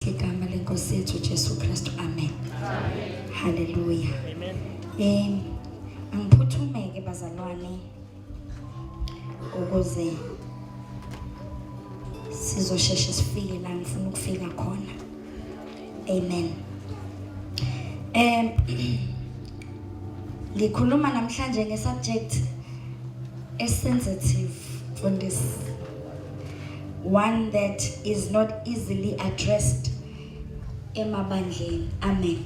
Igama lenkosi yethu Jesu Kristu. Amen. Amen. Hallelujah. Amen. Angiphuthumeke bazalwane ukuze sizosheshe sifike la ngifuna ukufika khona. Amen. Ngikhuluma namhlanje ngesubject esensitive mfundisi. One that is not easily addressed emabandleni. Amen.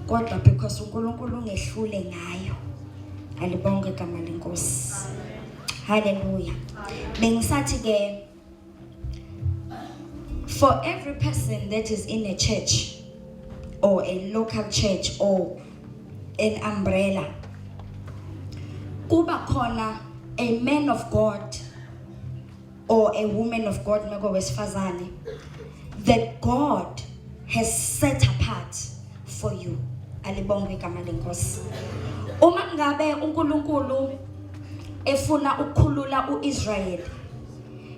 Kodwa because uNkulunkulu ungehlule ngayo. Alibonge igama lenkosi. Hallelujah. Bengisathi ke for every person that is in a church or a local church or an umbrella, kuba khona a man of God or a woman of God meko wesifazane that God has set apart for you. Alibongwe igama lenkosi. Uma ngabe uNkulunkulu efuna ukukhulula uIsrael,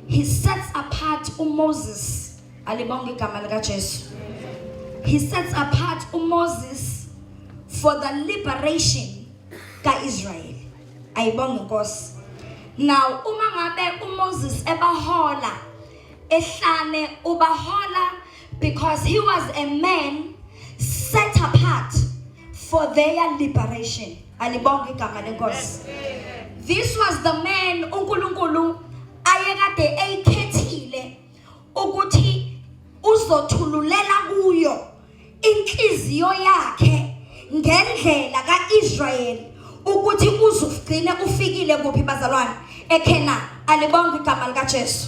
he sets apart uMoses. Alibongwe igama lika Jesu. He sets apart uMoses for the liberation kaIsrael. Ayibonge inkosi. Now uma ngabe uMoses ebahola ehlane, ubahola because he was a man set apart for their liberation. Alibonge igama lenkosi. This was the man uNkulunkulu ayekade eyikhethile ukuthi uzothululela kuyo inhliziyo yakhe ngendlela kaIsrael ukuthi uzugcine ufikile kuphi bazalwane eKenani. Alibonge igama lika Jesu.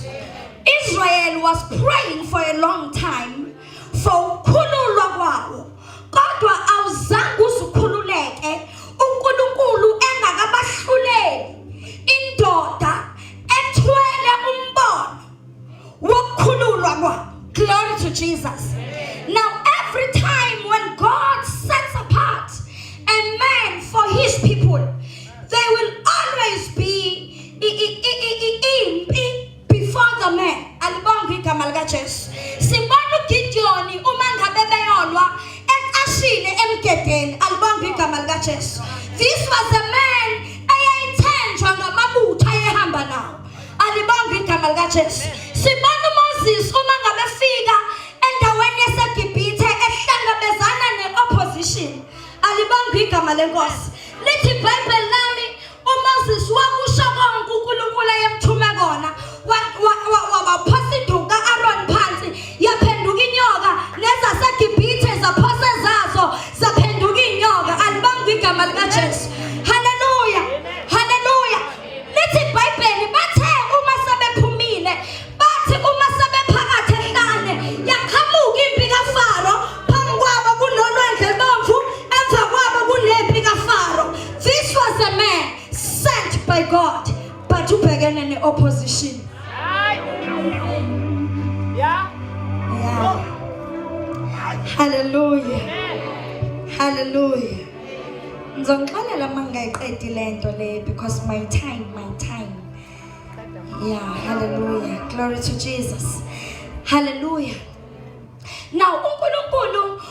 Israel was praying for a long time for ukukhululwa kwawo, kodwa awuzange uzukhululeke uNkulunkulu engakabahluleli indoda ethwele umbono wokukhululwa kwawo. Glory to Jesus. Now every time when God sets apart a man for his people, there will always be impi before the man. Alibonge igama lika Jesu. Sibona uGideon uma ngabe beyolwa ecashile emgedeni. Alibonge igama lika Jesu. This was a man eyayithenjwa ngamabutho ayehamba nawo. Alibonge igama lika Jesu. Sibona uMoses uma ngabe fika endaweni yaseGibhithe ehlangabezana neopposition. Alibonge igama lenkosi. Lithi iBhayibheli lami uMoses wakusho konke uNkulunkulu ayemthume kona. Waphosa induku ka-Aaron phansi yaphenduka inyoka, nezaseGibhithe zaphosa zazo zaphenduka inyoka. Alibonge igama likaJesu. Haleluya. Haleluya. Lithi iBhayibheli bathe uma sebephumile, bathi uma sebephakathi ehlane, yaqhamuka impi kaFaro. Phambi kwabo kunolwandle bomvu, emva kwabo kunempi kaFaro. This was a man sent by God, but ubhekene ne-opposition. Yeah. Hallelujah. Hallelujah. Ngizongixolela uma ngingayiqedi lento le because my time, my time. Yeah, hallelujah. Glory to Jesus. Hallelujah. Now uNkulunkulu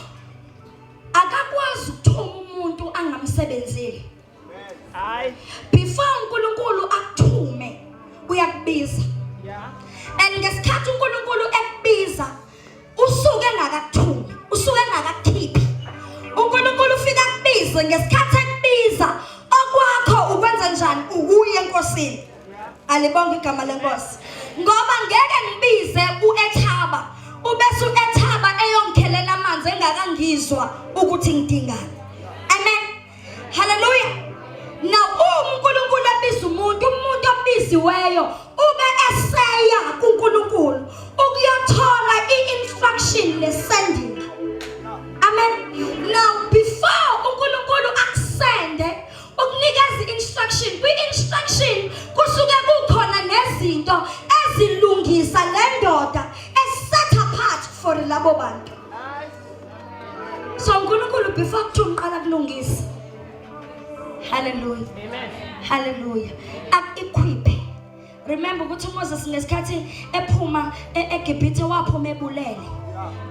akakwazi ukuthuma umuntu angamsebenzeli. Hayi. Before uNkulunkulu akuthume, uyakubiza. And ngesikhathi uNkulunkulu ekubiza, usuke engakakuthumi, usuke engakakukhiphi. uNkulunkulu ufika akubize, ngesikhathi ekubiza okwakho ukwenza njani? Ukuya enkosini. Alibonge igama lenkosi. Ngoba ngeke ngibize uEthaba ubese uEthaba eyongikhelela amanzi engakangizwa ukuthi ngidingani. Amen. Hallelujah. Now uma uNkulunkulu ebiza umuntu, umuntu obiziweyo ube eseya kuNkulunkulu ukuyothola i-instruction ne-sending. Amen. Now before uNkulunkulu akusende ukunikeza i-instruction, kwi-instruction kusuke kukhona nezinto ezilungisa le ndoda eset apart for labo bantu. So uNkulunkulu before kuthiwa uqala kulungisa. Hallelujah. Amen. Hallelujah. Aku-equip. Remember ukuthi uMoses ngesikhathi ephuma eGibhithe waphuma ebulele.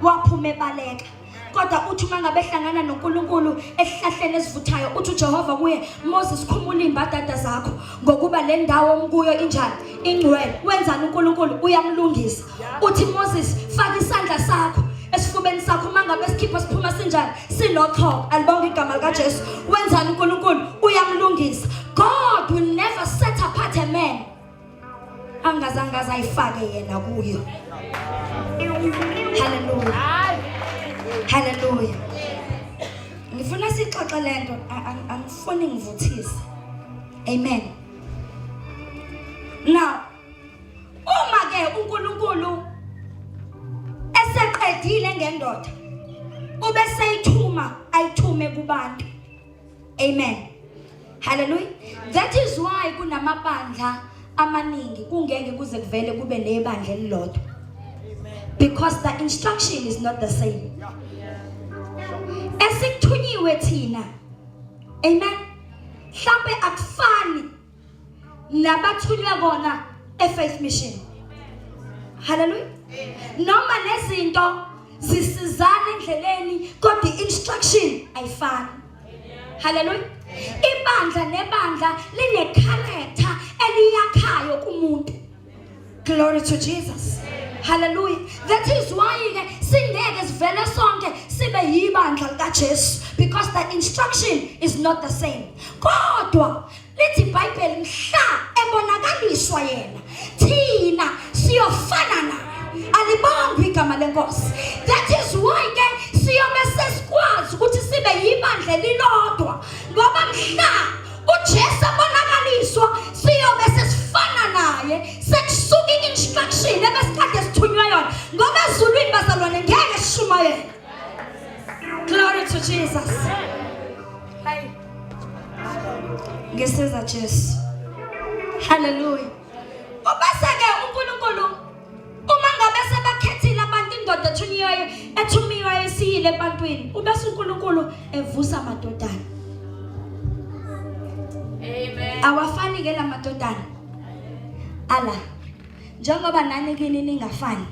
Waphuma ebaleka. Kodwa uthi uma ngabe ehlangana noNkulunkulu esihlahleni esivuthayo, uthi uJehova kuye, Moses, khumula izimbadada zakho, ngokuba le ndawo omkuyo injani? Ingcwele. Wenzani uNkulunkulu? Uyamlungisa. Uthi Moses, faka isandla sakho esifubeni sakho, uma ngabe sikhipha siphuma sinjani? Sinochoko. Alibonge igama likaJesu. Wenzani uNkulunkulu? Uyamlungisa. God will never set apart a man angazange azayifake yena kuyo. Hallelujah, hallelujah. Ngifuna sixoxe lento, angifuni ngivuthise. Amen. Now uma ke uNkulunkulu eseqedile ngendoda, ube seyithuma, ayithume kubantu. Amen, hallelujah. That is why kunamabandla amaningi, kungeke kuze kuvele kube nebandla elilodwa, because the instruction is not the same esikuthunyiwe thina. Amen. Mhlambe akufani nabathunywe kona eFaith Mission. Hallelujah. Noma nezinto zisizana endleleni, kodwa i-instruction ayifani. Hallelujah. Ibandla nebandla line-character eliyakhayo kumuntu. Glory to Jesus. Hallelujah. That is why ke singeke sivele sonke sibe yibandla likaJesu, because the instruction is not the same. Kodwa lithi iBhayibheli, mhla ebonakaliswa yena, thina siyofana naye. Alibongwe igama lenkosi. That is why ke siyobe sesikwazi ukuthi sibe yibandla elilodwa, ngoba mhla uJesu abonakaliswa siyobe sesifana naye, sekusuka i-instruction ebesikade sithunywe yona, ngoba ezulwini, bazalwane, ngeke sishumayele. Glory to Jesus. Hayi, ngisiza Jesu. Hallelujah. Ubese ke uNkulunkulu, uma ngabe sebakhethile abantu, indoda ethunyiweyo ethumiweyo isiyile ebantwini, ubese uNkulunkulu evusa amadodana. Amen. Awafani ke lamadodana ala, njengoba nani kini ningafani,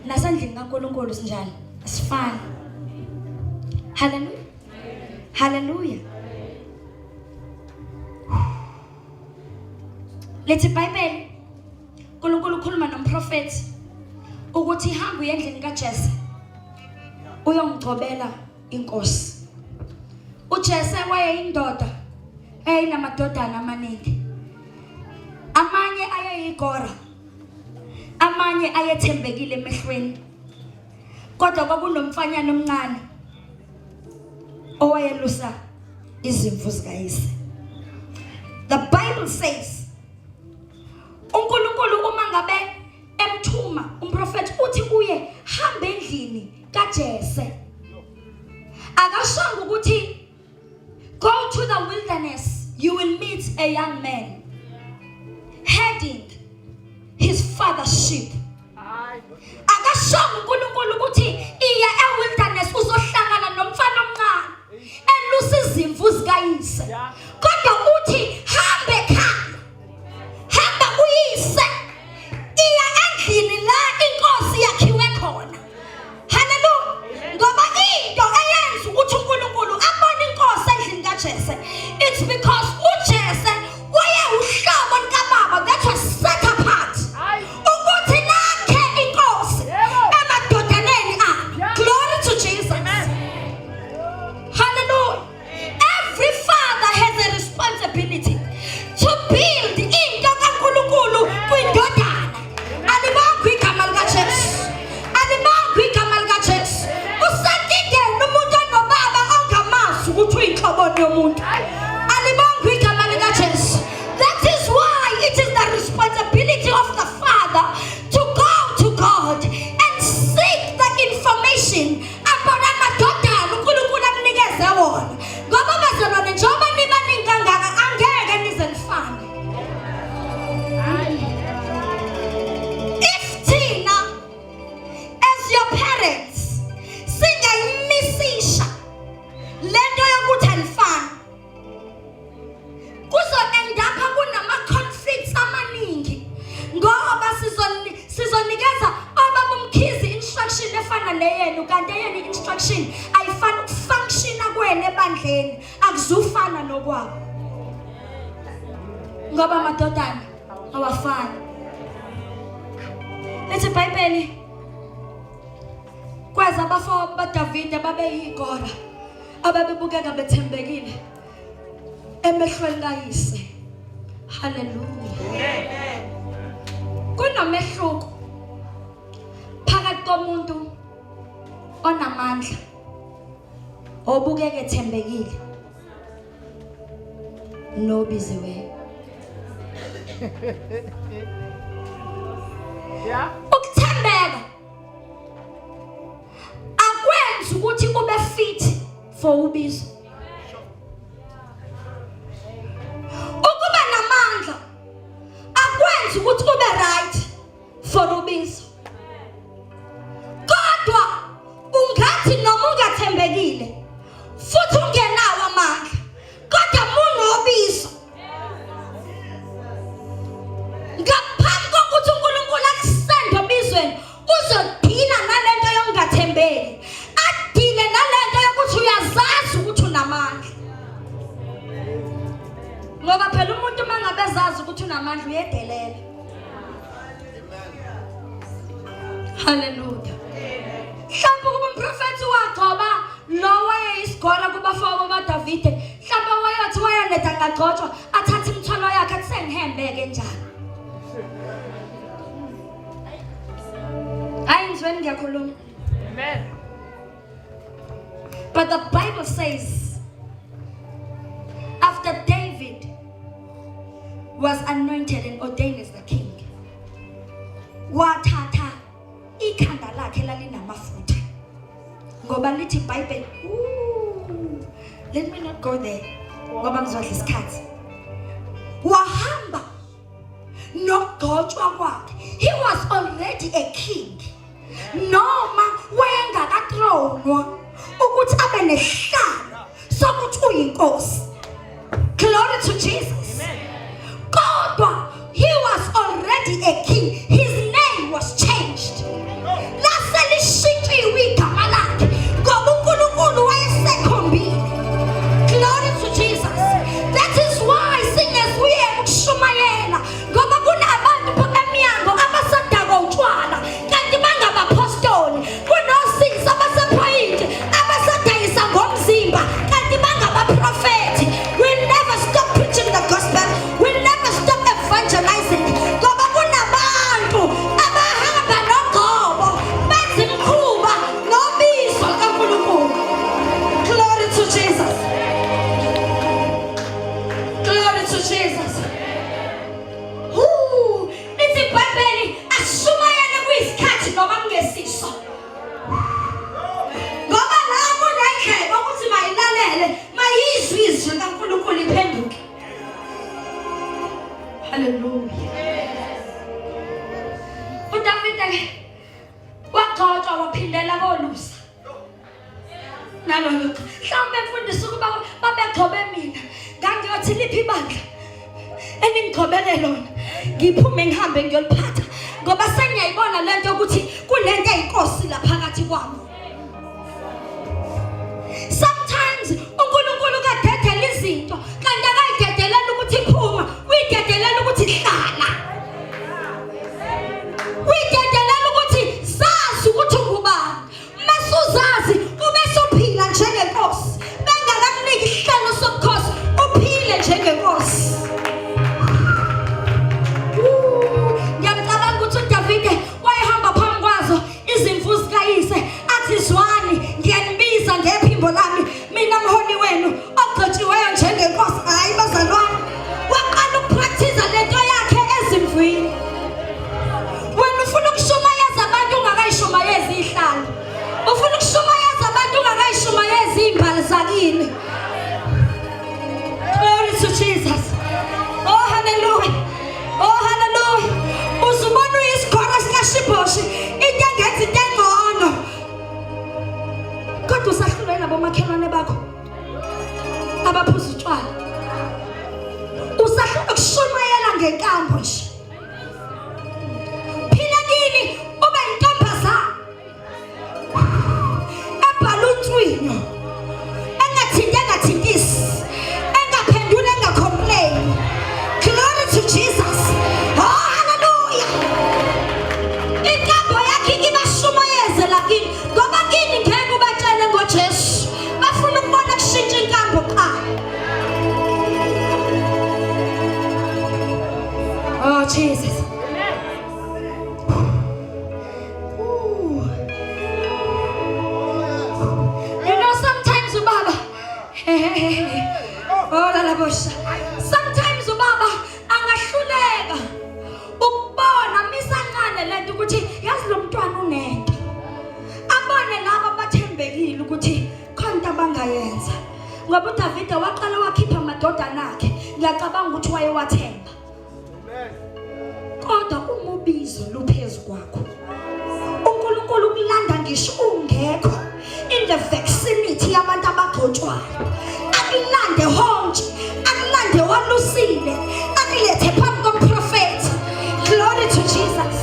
nasendlini kaNkulunkulu sinjani? Asifani. Hallelujah, hallelujah. Lethi iBhayibheli, uNkulunkulu ukhuluma nomprofeti ukuthi hamba uye endlini kaJese uyongigcobela inkosi. uJese wayeyindoda eyayinamadodana amaningi. Amanye ayeyigora, amanye ayethembekile emehlweni, kodwa kwakunomfanyana omncane owayelusa izimvu zikayise. The Bible says uNkulunkulu uma ngabe emthuma umprofeti, uthi kuye, hamba endlini kaJese. Akashongo ukuthi go to the wilderness, you will meet a young man herding his father's sheep. Akashongo uNkulunkulu ukuthi iya ewilderness, uzohlangana nomfana omncane elusa izimvu zikayise, kodwa uthi hambe ekhaya, hamba kuyise, iya endlini la inkosi yakhiwe khona. Haleluya. Ngoba into eyenza ukuthi uNkulunkulu abone inkosi endlini kaJese, it's because uJese wayewuhlobo likababa that was set apart ukuthi nakhe inkosi emadodaneni akhe. Glory to Jesus. Hallelujah. Every father has a responsibility to build into kaNkulunkulu kwindodana. Alibongwe igama likaJesu. Alibongwe igama likaJesu. Usenkingeni umuntu onobaba ongamazi ukuthi uyinhloboni yomuntu. Alibongwe igama likaJesu. That is why it is the responsibility of the father to go to God and seek the information about amadodana uNkulunkulu amnikeze wona. Ngoba bazalwane, njengoba nibaningi kangaka, angeke nize nifane. If thina as your parents singayimisisha lento yokuthi anifani. yenu kanti eyenu instruction ayifani ukufunctiona kwenu ebandleni akuzufana nokwabo. Ngoba amadodana awafani. Lithi iBhayibheli kweza abafowabo baDavide babeyigora ababebukeka bethembekile emehlweni kayise. Haleluya. Amen. Kunomehluko phakathi komuntu onamandla obukeka ethembekile nobiziweyo. Yeah. Ukuthembeka akwenzi ukuthi ube fit for ubizo. Ukuba namandla akwenzi ukuthi ube right for ubizo. Kodwa ungathi noma ungathembekile futhi ungenawo amandla kodwa munobizo ngaphambi kokuthi uNkulunkulu akusende obizweni uzodila nalento yokungathembeki adile nalento yokuthi uyazazi ukuthi unamandla ngoba phela umuntu uma ngabe ezazi ukuthi unamandla uyedelela haleluya mhlawumbe ukuba umprofethi wagcoba lo wayeyisigora kubafowabo baDavide mhlawumbe wayothi wayaneda ngagcotshwa athathe imithwalo yakhe athi sengihembeke njalo hayi ngizweni ngiyakhuluma Amen. But the Bible says after David was anointed and ordained as the king wathatha ikhanda lakhe lalinamafutha ngoba lithi iBhayibheli let me not go there ngoba ngizodla isikhathi wahamba nokugcotshwa kwakhe he was already a king noma wayengakatronwa ukuthi abe nesihlalo sokuthi uyinkosi glory to Jesus kodwa he was already a king his name was changed lase lishintshiwe igama lakhe ngoba uNkulunkulu wayesekhombile glory to Jesus that is why singezuyeka ukushumayela ngoba kunabantu emnyango abasadakwa utshwala kanti bangabaphostoli kunosisi abasephoyinti abasadayisa ngomzimba kanti bangabaprofethi we never stop preaching the gospel we never stop evangelizing ngoba kunabantu abahamba nogcobo benza imikhuba nobizo kaNkulunkulu glory to Jesus glory to Jesus Whoo! Lithi iBhayibheli asishumayele kuyisikhathi noma kungesiso. Ngoba la kunendlebe ukuthi mayilalele, mayizwe izwi likaNkulunkulu iphenduke. Hallelujah. uDavide ke wagxotshwa waphindela kolusa. Nalolo mhlawumbe mfundisi ukuba babegxobe mina ngangiyothi liphi ibandla eningigxobele lona ngiphume ngihambe ngiyoliphatha ngoba sengiyayibona lento yokuthi kunento eyinkosi la phakathi kwami sometimes uNkulunkulu kadedela izinto kanti akayidedelela ukuthi phuma uyidedelela ukuthi hlala uyidedelela ukuthi sazi ukuthi ungubani Masuzazi ube sophila njengenkosi bengakakuniki isihlalo sobukhosi uphile njengenkosi. Ngiyamcabanga ukuthi uDavide wayehamba phambi kwazo izimvu zikayise athi zwani ngiyanibiza ngephimbo lami mina mholi wenu ogcotshiweyo njengenkosi hayi bazalwane waqala ukupractice lento yakhe ezimvwini Wena ufuna ukushumayeza abantu ungakayishumayezi ihlalo. Ufuna ukushumayeza abantu ungakayishumayezi izimbali zakini. Glory to Jesus. Oh hallelujah. Oh hallelujah. Uzubona uyisigora sikaShibhoshi into engenza into engcono. Kodwa usahlulwe nabomakhelwane bakho abaphuza utshwala. Usahlulwe ukushumayela ngenkambo nje. Phila kini ube intombazana. Jesus. You know sometimes ubaba Oh la bosha. Sometimes ubaba angahluleka ukubona misancane lento ukuthi yazi lo mntwana unento. Abone laba abathembekile ukuthi khona into abangayenza. Ngoba uDavide waqala wakhipha amadodana akhe, ngiyacabanga ukuthi wayewathemba. Kodwa uma ubizo luphezu kwakho, uNkulunkulu ukulanda ngisho ungekho in the vicinity yabantu abagcotshwayo, akulande honke, akulande walusile, akulethe phambi komprofethi. Glory to Jesus.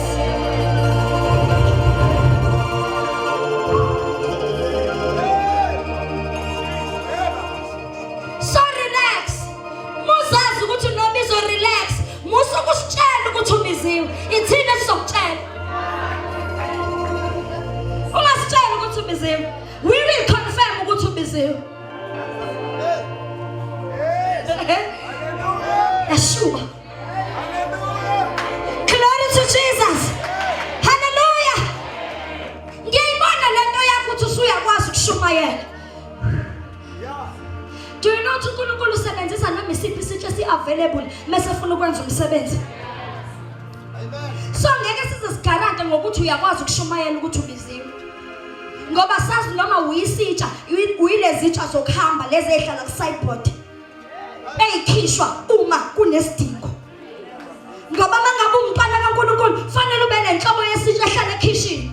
So relax. Muzazi ukuthi unobizo relax. Musa ukusitshela ukuthi ubiziwe. Ithina esizokutshela. Ungasitshela ukuthi ubiziwe. We will confirm ukuthi ubiziwe. Yeshua. Glory to Jesus. Hallelujah. Ngiyayibona lento yakho ukuthi usuyakwazi ukushumayela. Do you know ukuthi uNkulunkulu usebenzisa noma isiphi isitsha esi-available mese efuna ukwenza umsebenzi? So ngeke size sigarante ngokuthi uyakwazi ukushumayela ukuthi ubiziwe. Ngoba sazi noma uyisitsha, uyilezitsha zokuhamba lezi ezihlala ku-sideboard. Eyikhishwa uma kunesidingo. Ngoba mangabe umntwana kaNkulunkulu fanele ube nenhlobo yesitsha ehlala ekhishini.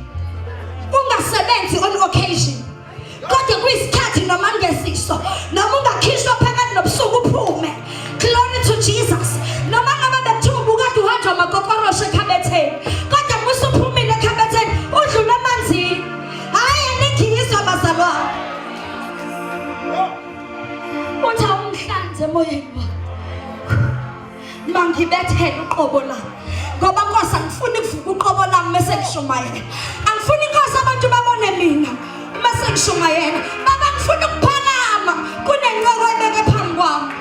Ungasebenzi on occasion. Kodwa kuyisikhathi noma ngesiso noma ungakhishwa phakathi nobusuku uphume. Glory to Jesus. Noma ngabe bekuthiwa ubukade uhanjwa amakokoroshe ekhabetheni. Kodwa musuphumile ekhabetheni udlula emanzini. Hayi aningizwa bazalwane. Uthi awungihlanze emoyeni wami. Mangibethele uqobo lami. Ngoba Nkosi angifuni kuvuka uqobo lami mese ngishumayela. Angifuni Nkosi abantu babone mina mase ngishumayela. Baba ngifuna ukuphakama kunencoko ebeke phambi kwami.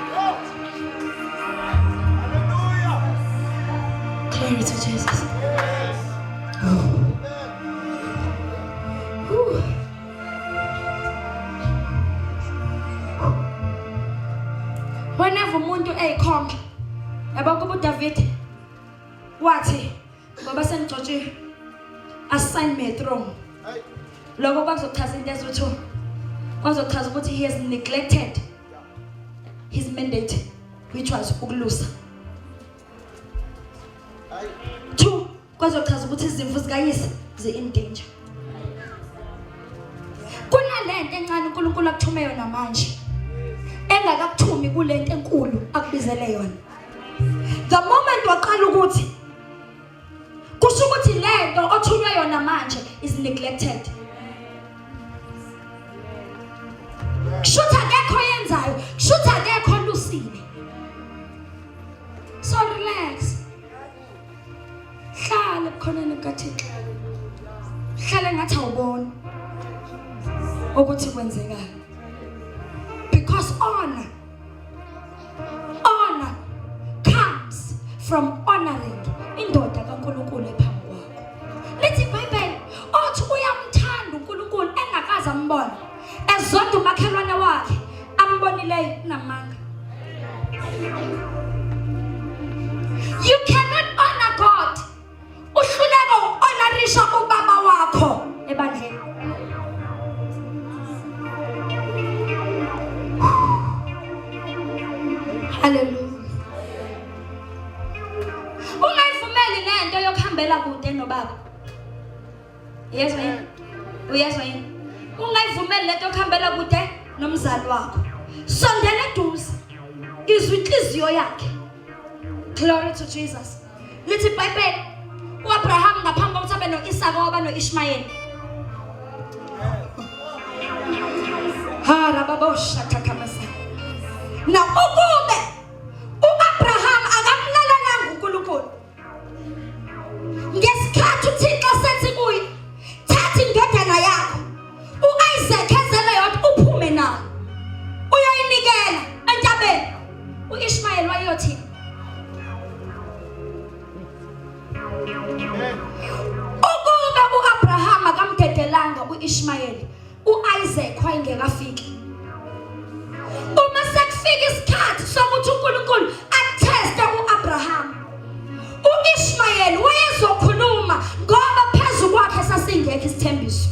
Glory to Jesus. Whew. Whenever umuntu eyikhomba yabo kuba uDavid wathi ngoba sengigcotshiwe assign me a throne lokho kwazochaza into ezuthu kwazochaza ukuthi he has neglected his mandate which was ukulusa two Kwazochaza ukuthi izimvu zikayise zi-in danger. Kunalento encane uNkulunkulu akuthume yona manje engakakuthumi kulento enkulu akubizele yona. The moment waqala ukuthi kusho ukuthi lento othunywe yona manje is neglected. Kushuthi akekho yenzayo, kushuthi akekho olusile. So relax. Hlala ebukhoneni bukaThixo. Hlala ngathi awuboni ukuthi kwenzekani. Because honor honor comes from honoring indoda kaNkulunkulu ephambi kwakho. Lithi iBhayibheli othi uyamthanda uNkulunkulu engakaze ambone. Ezonda umakhelwane wakhe ambonileyo unamanga. You cannot honor God. Uhluleka uku-honorisha ubaba wakho ebandleni. Hallelujah. Ungayivumeli lento yokuhambela kude nobaba. Uyezwa yini? Uyezwa yini? Ungayivumeli lento yokuhambela kude nomzali wakho. Sondela eduze. Izwa inhliziyo yakhe. Glory to Jesus. Lithi iBhayibheli uAbraham ngaphambi kokuthi abe noIsaka waba noIshmayeli. Ha rababosha thakamasa. Na ukube uAbraham akamlalelanga uNkulunkulu. Ngesikhathi uThixo sethi kuye, thatha indodana yakho uIsaac ezele yodwa uphume nayo uyoyinikela entabeni. UIshmayeli wayeyothini? uIshmayeli, uIsaac wayengekafiki. Uma sekufika isikhathi sokuthi uNkulunkulu ateste uAbraham, uIshmayeli wayezokhuluma ngoba phezu kwakhe sasingekho isithembiso.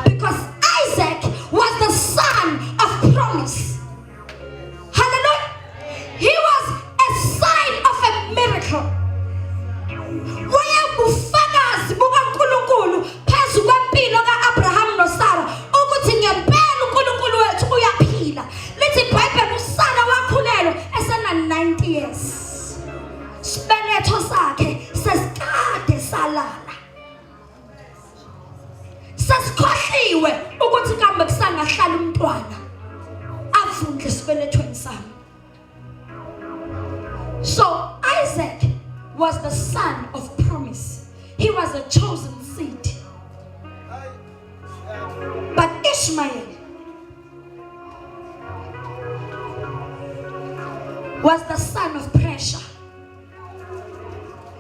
Because Isaac was the son of promise. Hallelujah. He was a sign of a miracle. Wayebufakazi bukaNkulunkulu phezu kwempilo kaAbraham noSara ukuthi ngempela uNkulunkulu wethu uyaphila. Lithi iBhayibheli uSara wakhulelwa esena 90 years. Sibeletho sakhe sesikade salala. Sesikhohliwe ukuthi kambe kusangahlala umntwana avundle esibelethweni sami. So Isaac was the son of promise. He was a chosen seed. But Ishmael was the son of pressure.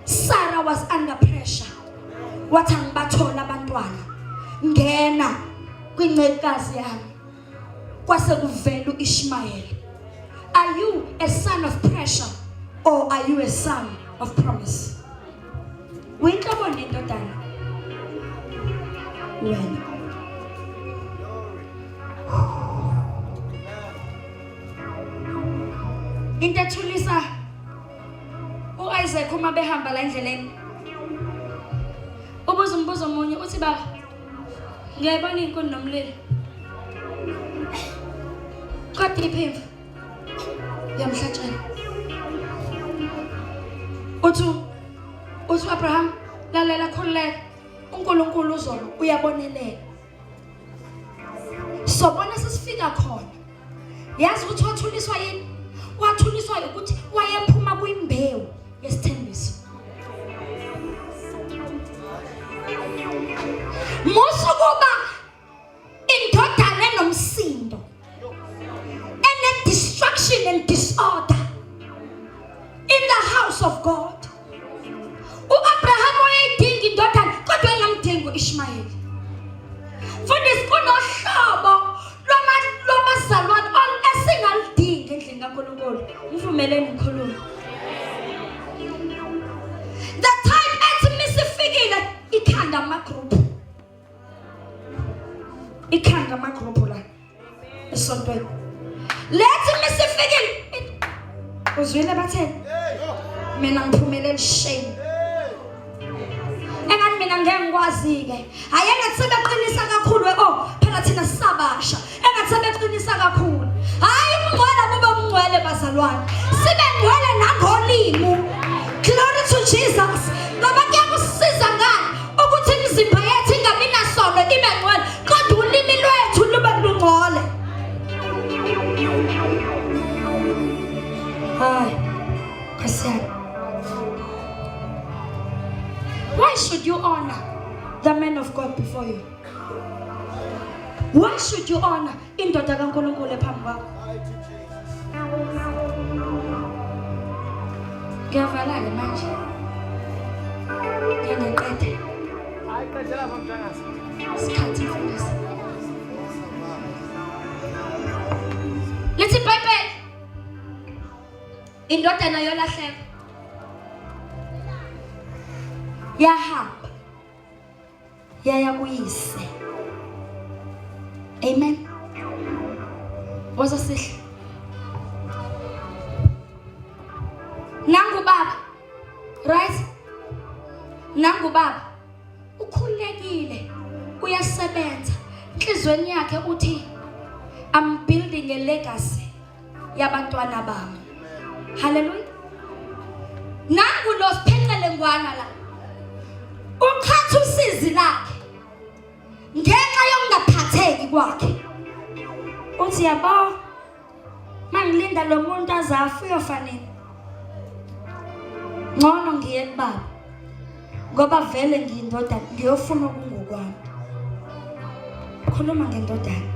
Sarah was under pressure. Wathi angibathola abantwana. Ngena kwincekazi yami. Kwase kuvela uIshmael. Are you a son of pressure or are you a son of promise? Uyinhlobo nendodana. Wena. Into ethulisa U-Isaac uma behamba la endleleni ubuza umbuzo omunye uthi baba ngiyayibona inkuni nomlilo kodwa iphimbo yamhlatshela uthi uthi u-Abraham lalela khululeka uNkulunkulu uzolo uyabonelela sobona sesifika khona Yazi ukuthi wathuliswa yini? Wathuliswa ukuthi wayephuma kwimbewu yesithembiso. Musa ukuba indodana enomsindo ene destruction and disorder in the house of God. U-Abraham wayeyidinga indodana kodwa engamdingi u-Ishmayeli. Mfundisi kunohlobo lwabazalwane esingaludingi endlini kaNkulunkulu. Ngivumeleni ngikhulume. The time ethi misifikile ikhanda ama-group. Ikhanda ama-group la. esontweni lethi misifikile uzwile batheni mina ngiphumelele shame engathi mina ngeke ngikwazi-ke hhayi engathi sebeqinisa kakhulu oh phela thina sisabasha engathi sebeqinisa kakhulu hhayi ubungcwele bube ubungcwele bazalwane sibe ngcwele nangolimu glory to jesus ngoba kuyakusiza ngani ukuthi imizimba yethu ingabi nasono ibe ngcwele kodwa ulimi lwethu lube lungcole hayi Nkosi yami why should you honor the man of God before you why should you honor indoda kaNkulunkulu ephambi kwakho ngiyavala-ke manje ngiyangiqede isikhathi mfundisi lithi ibhayibheli indodana yolahleko yahamba yaya kuyise amen woza sihle nangu baba right nangu baba ukhululekile uyasebenza enhlizweni yakhe uthi i'm building a legacy yabantwana bami haleluya nangu lo siphenqele ngwana la uqhatha usizi lakhe ngenxa yokungaphatheki kwakhe uthi yabo mangilinda lo muntu azafa uyofa nini ngcono ngiye kubaba ngoba vele ngiyindodana ngiyofuna okungokwami khuluma ngendodana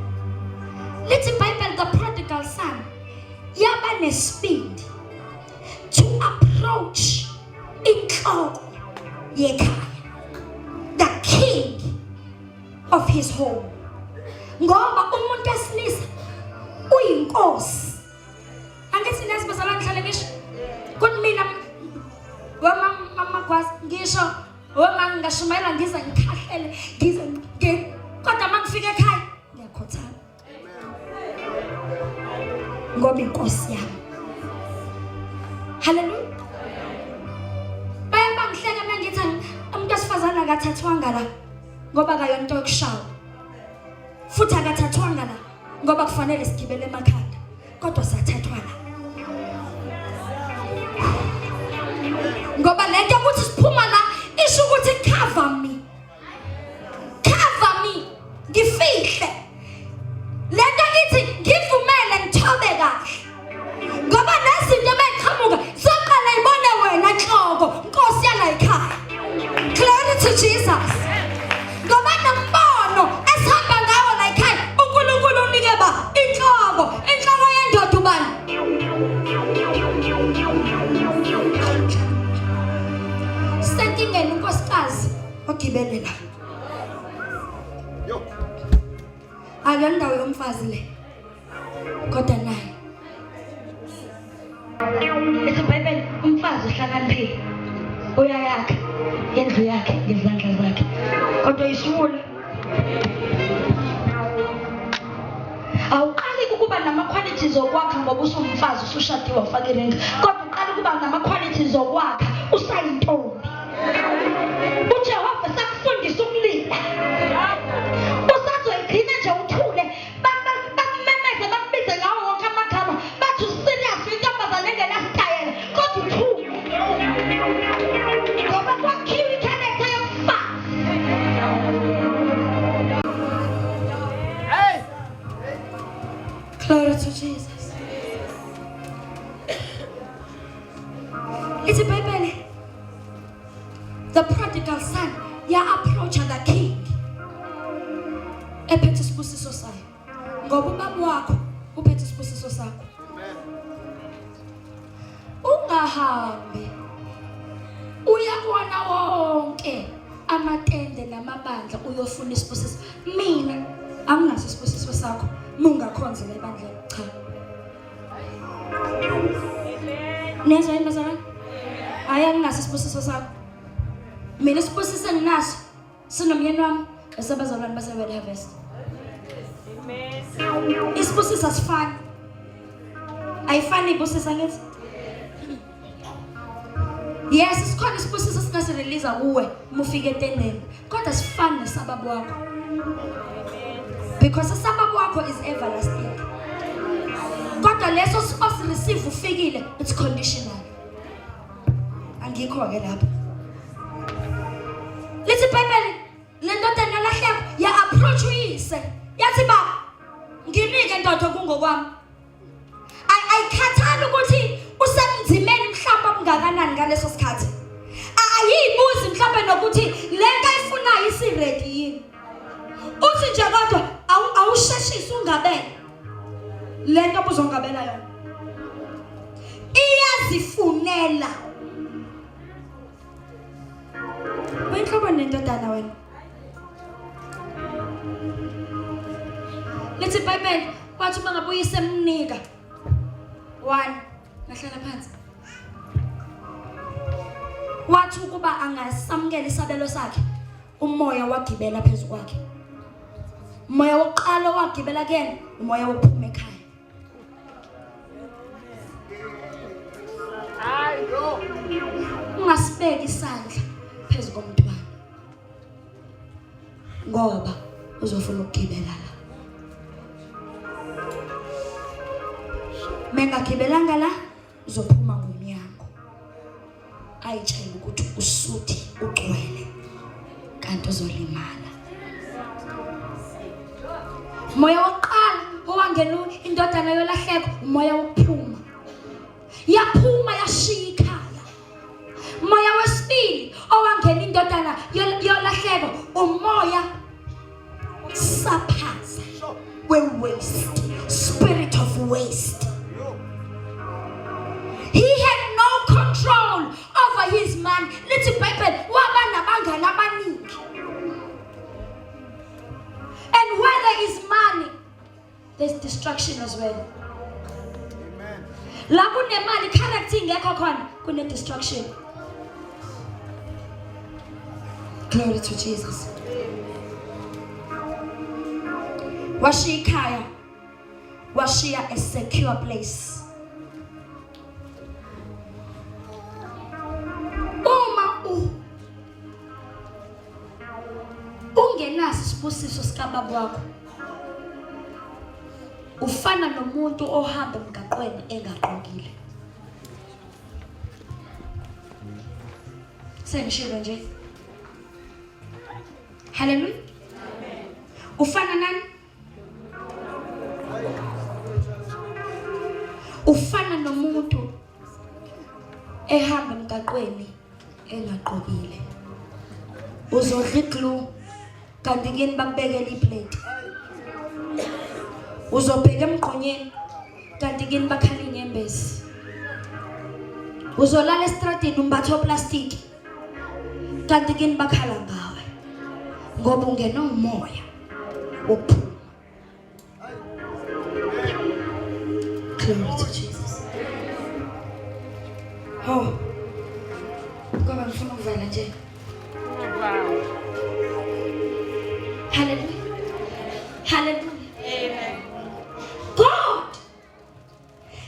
lithi ibhayibheli the prodigal son yaba nesibindi to approach inhloko yekhaya the king. of his home. Ngoba umuntu wesilisa uyinkosi. Angithi niyazi bazalwane ngihlale ngisho kuthi mina wemama Gwazi ngisho wema ngingashumayela ngize ngikhahlele ngize kodwa uma ngifika ekhaya ngiyakhothama ngoba inkosi yami. Haleluya. Baye bangihleka uma ngithi umuntu wesifazane akathathwanga la ngoba akayona into yokushawa futhi akathathwanga la ngoba kufanele sigibele emakhanda kodwa sathathwa la ngoba lento ukuthi siphuma la isho ukuthi cover me cover me ngifihle lento ithi ngivumele ngithobe kahle ngoba nezinto beqhamuka zoqala ibone wena nhloko nkosi yala ekhaya glory to Jesus ngoba nombono esihamba ngawo la ekhaya uNkulunkulu unike ba inhloko inhloko yendoda ubani senkingeni unkosikazi ogibele la akuyona indawo yomfazi le kodwa naye Ithi iBhayibheli umfazi uhlakaniphile uyayakha indlu yakhe ngezandla zakhe kodwa isiwula awuqali ukuba nama-qualities okwakha ngoba usumfazi usushadiwe wafaka iringi kodwa uqala ukuba nama-qualities okwakha usayintombi ujehova sakufundisa ukulila usazoyigcina nje uthule bakumemeze bakubize ngawo wonke amagama bathi userious intombazane engenasitayela kodwa uthule ngoba kwakhiwa ikharektha yomfazi. Glory to Jesus. Ithi iBhayibheli the prodigal son ya approach the king ephethe isibusiso sayo ngoba ubaba wakho uphethe isibusiso sakho ungahambi uya kuwona wonke amatende namabandla uyofuna isibusiso mina anginaso isibusiso sakho mungakhonzi la ebandleni cha Niyezwa yini bazalwane? Hayi anginaso isibusiso sakho. Mina isibusiso enginaso sinomyeni wami esabazalwane base-Word Harvest. Isibusiso asifani. Ayifani ibusisa ngithi. Yes, sikhona isibusiso singasirelease kuwe uma ufika etendeni. Kodwa sifani nesababa wakho. Because isababa wakho is everlasting. Kodwa leso osi-receive ufikile it's conditional. Angikho ke lapho. Lithi iBhayibheli le ndodana yalahleka ya approach uyise. Yathi baba nginike ndoda kungokwami. Ayikhathali ukuthi usemzimeni mhlawumbe obungakanani ngaleso sikhathi. Ayiyibuzi mhlawumbe nokuthi le nto ayifunayo isiredi yini. Uthi nje kodwa awusheshisi ungabele le nto obuzongabela yona. Iyazifunela. Uyinhlobo nendodana wena. Lithi iBhayibheli kwathi uma ngabe uyise emnika one ngahlala phansi. Wathi ukuba angasamukela isabelo sakhe umoya wagibela phezu kwakhe. Umoya wokuqala wagibela kuyena umoya wokuphuma ekhaya. Ungasibeki isandla phezu komntwana ngoba uzofuna ukugibela la. Mengagibelanga la uzophuma ngomnyango ayitshele ukuthi usuthi ugcwele kanti uzolimala. Moya wokuqala owangena indodana yolahleko umoya wokuphuma. Yaphuma yashiya ikhaya. Moya wesibili owangena indodana yolahleko umoya saphaza we-waste, spirit of waste. He had no control over his money. Lithi iBhayibheli waba nabangani abaningi. And where there is money, there's destruction as well. Amen. La kunemali character ingekho khona kune destruction. Glory to Jesus. Washiya ikhaya. Washiya a secure place. Uma u ungenaso isibusiso sikababa wakho ufana nomuntu ohamba emgaqweni engaqokile. Sengishilo nje. Hallelujah. Ufana nani? Ufana nomuntu ehamba emgaqweni engaqokile. Uzodla iglue kanti kini bakubekela iplate. Uzobheka emgqonyeni kanti kini bakhala inyembezi. Uzolala estradini umbathe oplastiki kanti kini bakhala ngawe ngoba ungenwe umoya wokuphuma. Glory to Jesus. Oh. Ngoba ngifuna ukuvala nje. Hallelujah. Hallelujah. Amen. God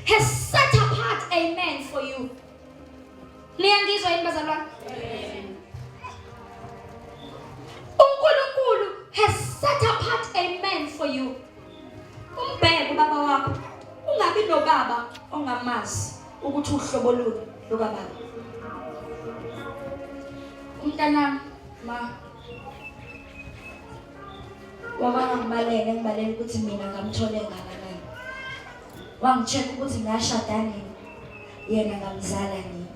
has set apart a man for you. Niyangizwa yini bazalwane? uNkulunkulu has set apart a man for you. Umbheke ubaba wakho. Ungabi nobaba ongamazi ukuthi uhlobo luni lukababa. Umntanami ma wabangibalele ngibalele ukuthi mina ngamthole ngakanani. Wangicheck ukuthi ngashada nini. Yena ngamzala nini.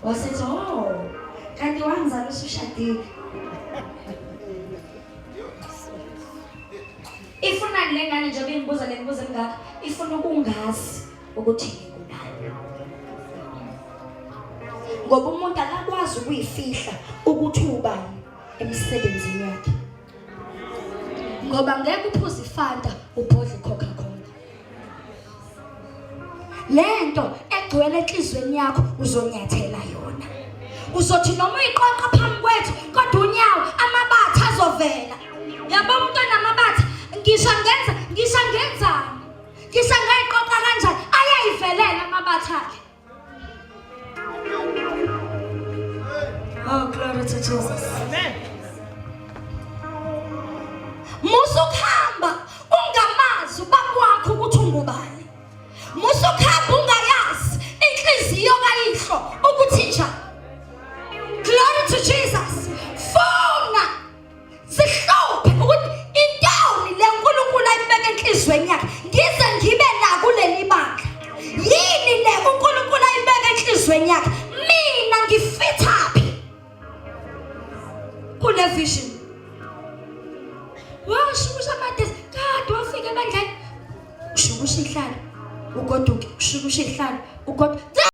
Wasethi oh kanti wangizala usushadile. Ifunani le ngane nje bengibuza le mibuzo emingaka ifuna ukungazi ukuthi ngingubani. Ngoba umuntu akakwazi ukuyifihla ukuthi ubani emsebenzini wakhe. Ngoba ngeke uphuze ifanta ubhodle iCoca-Cola. Lento egcwele enhlizweni yakho uzonyathela yona. Uzothi noma uyiqoqa phambi kwethu kodwa unyawo amabatha azovela. Yabo umuntu onamabatha ngisho ngenza ngisho ngenzani? Ngisho ngayiqoqa kanjani ayayivelela amabatha akhe. Oh, glory to Jesus. Amen. Musa ukuhamba ungamazi ubaba wakho ukuthi ungubani. Musa ukuhamba ungayazi inhliziyo kayihlo ukuthi njani. Glory to Jesus. Funa sihluphe ukuthi intoni le uNkulunkulu ayibeke enhlizweni yakhe ngize ngibe la kuleli bandla. Yini le uNkulunkulu ayibeke enhlizweni yakhe? Mina ngifitha phi? Kule vision. Washukusha amadesi kade wafika ebandleni. Ushukusha ihlalo ugoduke, ushukusha ihlalo ugoduke.